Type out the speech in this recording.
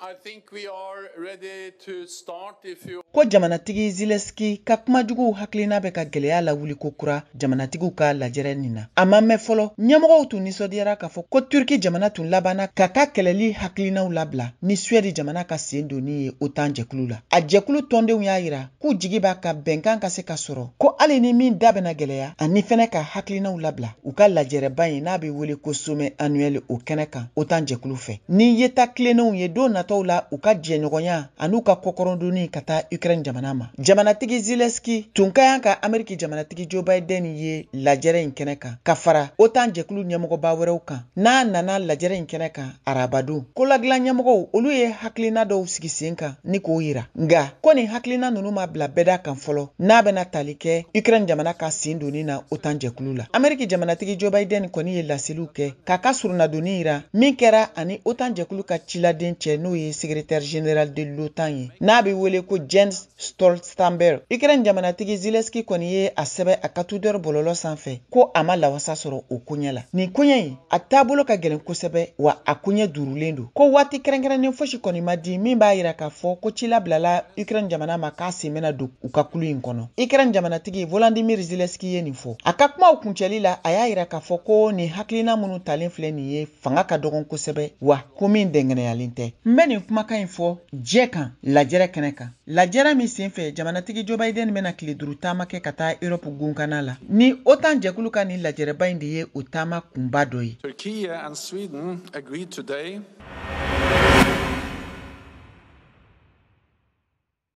I think we are ready to start if you Ko jamanatigi Zelensky ka kumajuguw hakilina bɛ ka gɛlɛya lawuli ko kura jamanatigiw ka lajɛrɛ nin na. A ma mɛn fɔlɔ, ɲɛmɔgɔw tun nisɔndiyara k'a fɔ ko Turki jamana tun labanna k'a ka kɛlɛli hakilinaw labila ni Suède jamana ka sen donni ye OTAN jɛkulu la. A jɛkulu tɔndenw y'a yira k'u jigi b'a kan bɛnkan ka se ka sɔrɔ, ko hali ni min da bɛna gɛlɛya, ani fɛnɛ ka hakilinaw labila u ka lajɛrɛba in n'a bɛ wele ko sommet annuel o kɛnɛ kan OTAN jɛkulu fɛ. Ni yeta tilennenw ye don nataw la u ka jɛɲɔgɔnya an'u ka kɔkɔrɔdonni ka taa Ukraine jamana ma. Jamanatigi Zelensky tun ka kan ka Ameriki jamanatigi Joe Biden ye lajɛrɛ in kɛnɛ kan ka fara OTAN jɛkulu ɲɛmɔgɔba wɛrɛw kan n'a nana lajɛrɛ in kɛnɛ kan arabadon. Koladilan ɲɛmɔgɔw olu ye hakilina dɔw sigi sen kan ni k'o yira, nka ko nin hakilina ninnu ma bila bɛda kan fɔlɔ n'a bɛna tali kɛ Ukraine jamana ka sen donni na OTAN jɛkulu la. Ameriki jamanatigi Joe Biden kɔni ye laseliw kɛ k'a ka surunadonni yira min kɛra ani OTAN jɛkulu ka ciladen cɛ n'o ye secrétaire général de l'OTAN ye n'a bɛ wele ko Jens Stoltenberg. Ukraine jamanatigi Zelensky kɔni ye a sɛbɛn a ka Twitter bɔlɔlɔ sanfɛ ko a ma lawasa sɔrɔ o koɲɛ la. Nin koɲɛ in a taabolo ka gɛlɛn kosɛbɛ, wa a koɲɛ duurulen don. Ko waati kɛrɛnkɛrɛnnen fosi kɔni ma di min b'a yira k'a fɔ ko ci labilala Ukraine jamana ma k'a sen bɛna don u ka kulu in kɔnɔ. Ukraine jamanatigi Volodymyr Zelensky ye nin fɔ. A ka kumaw kuncɛli la, a y'a yira k'a fɔ ko nin hakilina minnu talen filɛ nin ye fanga ka dɔgɔn kosɛbɛ, wa ko min dɛngɛnɛyalen tɛ. N bɛ nin kumakan in fɔ jɛ kan lajɛrɛ kɛnɛ kan. Lajɛrɛ min senfɛ jamanatigi Joe Biden bɛna tile 5 taama kɛ ka taa Europe gunkana la. Ni OTAN jɛkulu ka nin lajɛrɛba in de ye o taama kunba dɔ ye. Turkey and Sweden agreed today.